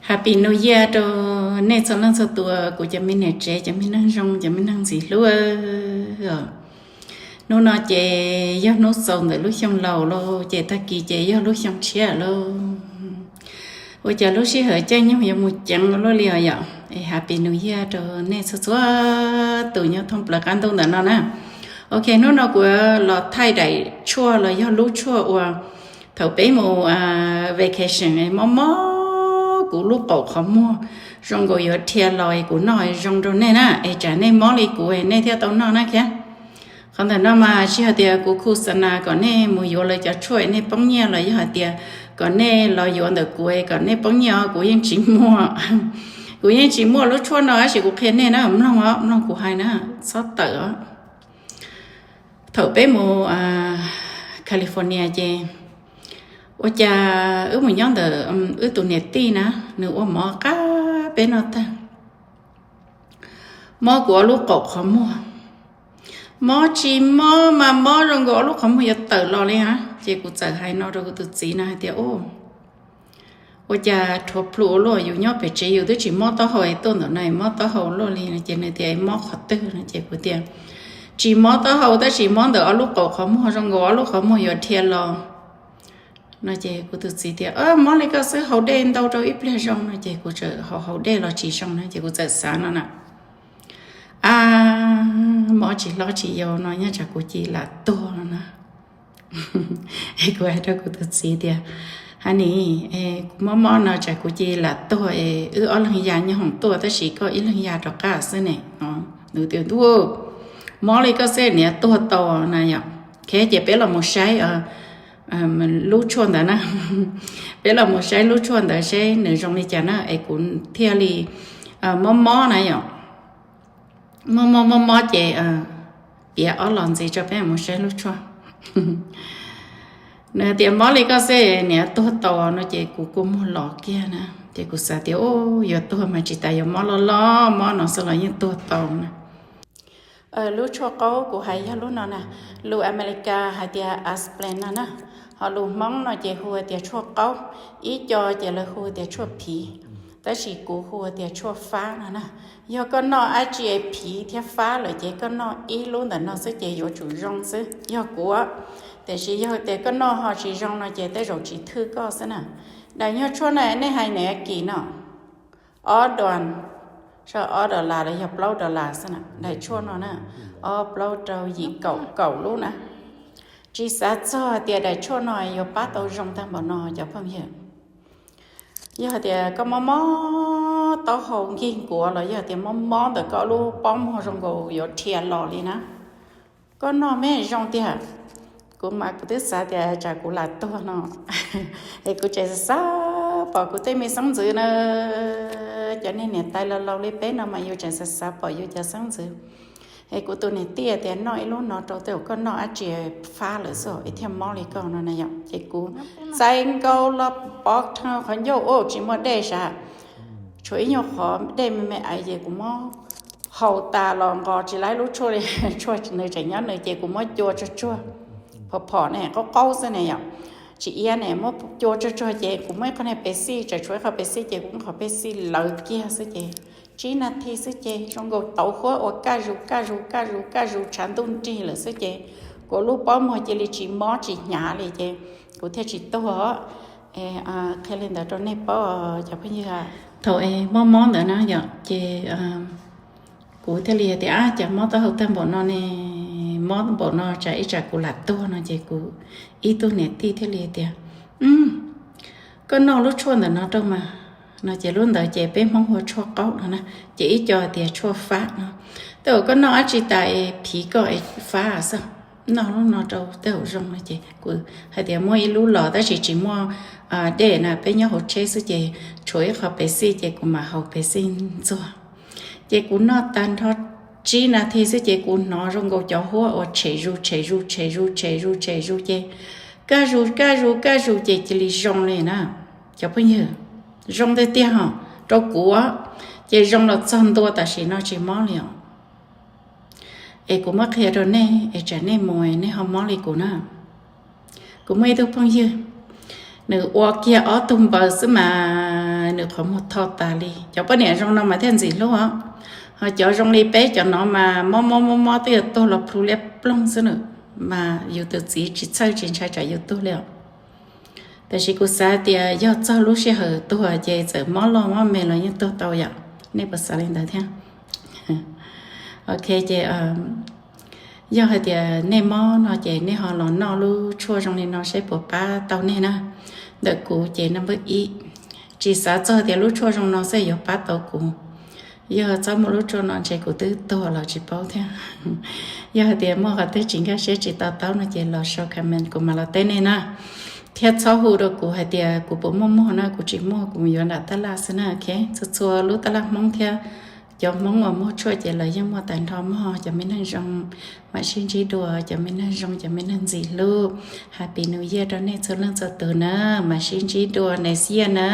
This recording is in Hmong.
Happy New Year rau nej txhua leej txhua tus, kuv cov me niam tsev, cov me neeg zoo, cov me neeg ntxim hlub. Hnub no ces yog hnub xaus ntawm lub xyoo laus los ces tag kis ces yog lub xyoo tshiab lawm. Ua cas lub sij hawm caij nyoog yuav mus ceev luaj li os yom. Happy New Year rau nej txhua txhua tus nyob thoob plaws qab ntuj ntawm no na. Ok, hnub no kuv los thaij daim tshuaj los yog lub tshuaj uas thaum peb mus vacation mob mob kuv lub qaum qhov muag zoo nkaus yuav dhia los es kuv noj zoo rau nej na, es tsam nej mob li kuv nej thiaj tau noj na thiab. Qhov ntawm no mas tsis hais tias kuv khu xa nas kom nej mus yuav lawv cov tshuaj nej poob nyiaj los yog hais tias kom nej los yuav ntawm kuv kom nej poob nyiaj os, kuv yeej tsis muaj. Kuv yeej tsis muaj lub tshuaj no tab sis kuv qhia nej na, mloog os, mloog kuv hais na, txhob tawm os. Thaum peb mus California ces ua cas wb mus nyob ntawm wb tus niam tij na, nws ua mov qab peb noj tag, mob kuv ob lub qaum qhov muag. Mob tsis mob mas mob zoo nkaus ob lub qhov muag yuav tawm los li a. Ces kuv txawm hais no rau kuv tus txiv no hais tias, ua cas rhuav plhu ua luaj, yus nyob pem tsev yus twb tsis mob taub hau es tuaj ntawm no mob taub hau luaj li no. Ces nws tias mob qhov twg no ces kuv tias tsis mob taub hau tab sis mob ntawm ob lub qaum qhov muag zoo nkaus ob lub qhov muag yuav dhia los no. Ces kuv tus txiv tias mob li koj xwb, haus dej ntau rau ib pliag zoo no. Ces kuv txawm haus haus dej los tsis zoo no ces kuv txawm xav no na, a, mob tsis hlob tsis yau no nyob tsam kuv cia li lam tuag no na. Es kuv hais rau kuv tus txiv tias, honey, kuv mob mob no tsam kuv cia li lam tuag es wb ob leeg ya nyob hoom tuaj tab sis koj ib leeg ya rov qab xwb ne. Nws tias, ntuj, mob li koj xwb niam tuag tau na yom. Ces peb los mus saib lub tshuaj ntawd na. Peb los mus saib lub tshuaj ntawd seb nws zoo li cas na es kuv thiaj li mob mob na yom. Mob mob mob mob ces piav ob los ntxiv tso peb mus saib lub tshuaj. Nws tias mob li koj xwb niam tuag tau no ces kuv kua muag los kiag na. Ces kuv xav tias, yuav tuag mas tsis tas yuav mob loj loj mob no xwb los yeej tuag tau na. Lub tshuaj qaub kuv hais yog lub no na, lus Amelikas hais tias aspirin no na, ho lus Hmoob no ces hu tias tshuaj qaub, ib co ces lawv hu tias tshuaj phiv, tab sis kuv hu tias tshuaj fab no na. Yog koj noj dab tsi phiv thiab fab lawm ces koj noj ib lub ntawm no xwb ces yuav tsum zoo xwb yog kuv. Tiam sis yog tias koj noj ho tsis zoo no ces tej zaum tsis thwj koj xwb na. Daim nyuag tshuaj no nej hais nws kim no, ob dollar, ob dollar los yog plaub dollar xwb na. Daim tshuaj no na, ob plaub rau yim kaum kaum lub na. Tsis xav txog tias daim tshuaj no yuav pab tau zoo tag npaum no cov phooj ywg. Yog tias koj mob mob taub hau nkig nkuav los yog tias mob mob ntawm koj lub pob muag zoo nkaus yuav dhia los li na, koj noj mas zoo tiag. Kuv mas kuv twb xav tias tsam kuv lam tuag no es kuv tseem xav xav pom kuv tej me xeeb ntxwv na. Cov niag niam tais laus laus li peb no mas yus tseem xav xav pom yus cov xeeb ntxwv. Es kuv tus niam tij tias noj ib lub no rau tej zaum koj noj dab tsi fab lawm xwb es thiaj mob li koj no na yom. Ces kuv txais nkaus los pov rau qhov ncauj ua tsis muaj dej sav, tshuav ib nyuag qhov dej me me aiv ces kuv muab haus tas los nqos tsis laib lub tshuaj li, tshuaj nws tseem nyob nws ces kuv muab cua tsuag tsuag, phom phom ne qaub qaub xwb ne yom, tsis iab ne, muab cua tsuag tsuag ces kuv muab ib qho niag pes xij, tseem tshuav ib qho pes xij ces kuv muab qhov pes xij lawv kiag xwb ces tsib nas this xwb ces zoo nkaus tauv huab ua kaj zus kaj zus kaj zus kaj zus tshav ntuj nrig lawm xwb ces kuv lub pob muag cia li tsis mob tsis hnyav li ces kuv thiaj tsis tuag. Qhia li ntawd rau nej paub cov phooj ywg. Thaum es mob mob ntawd na yom ces kuv thiaj li tias, ab, cas mob taub hau tag npaum no ne, mob npaum no tsam ib tsam kuv lam tuag no ces kuv ib tug niam tij thiaj li tias, koj noj lub tshuaj ntawm no rau mas no ces lub ntawd ces peb Hmoob hu ua tshuaj qaub no na, ces ib co tias tshuaj fab no. Tej zaum koj noj dab tsi tas es phiv koj es fab xwb, noj lub no rau tej zaum zoo no ces kuv hais tias muab ib lub los tab sis tsis muaj dej na, peb nyob hauv tsheb xwb ces tshuav ib qho pes xij ces kuv mam haus pes xij ntxuag. Ces kuv noj tag nrho tsib nas this xwb ces kuv hnov zoo nkaus cov huab uas tshem zus tshem zus tshem zus tshem zus tshem zus ces kaj zus kaj zus kaj zus ces cia li zoo li na. Cov phooj ywg, zoo tiag tiag hos rau kuv, ces zoo los txog ntua tam sim no tsis mob li os. Es kuv muab qhia rau nej es tsam nej mus nej ho mob li kuv na. Kuv muaj ib tug phooj ywg, nws ua kiag ob tug npaws xwb mas qhov muag tho tas li. Cov poj niam zoo no mas thiaj ntxim hlub os. Ho cov zoo li peb cov no mas mob mob mob mob twb yuav tuag los plhu liab ploog xwb na, mas yus tus txiv tsis txhawj tsis ntshai tsam yus tuag li os. Tab sis kuv xav tias yog txog lub sij hawm tuag ces txawm mob loj mob me los yeej tuag tau yom. Nej puas xav li ntawd thiab? Ok ces yog hais tias nej mob no ces nej ho los noj lub tshuaj zoo li no seb puas pab tau nej na. Ntawm kuv ces number ib, tsis xav txog tias lub tshuaj zoo no xwb yuav pab tau kuv. Yog txhob muaj lub tshuaj no ntshe kuv twb tuag los tsis paub thiab. Yog hais tias muaj qhov twg tsis nkag siab tsis to taub no ces los sau comment kuv mam los teb nej na. Thiab txhob hu rau kuv hais tias kuv puas muaj muag na, kuv tsis muaj, kuv yuav nram tab laj xwb na. Ok, txhua txhua lub tab laj Hmoob thiab cov Hmoob uas muag tshuaj ces lawv yeej muaj tag nrho mog. Cov me neeg zoo, mam sib ntsib dua cov me neeg zoo, cov me neeg ntxim hlub. Happy New Year rau nej txhua leej txhua tus na, mam sib ntsib dua next year na.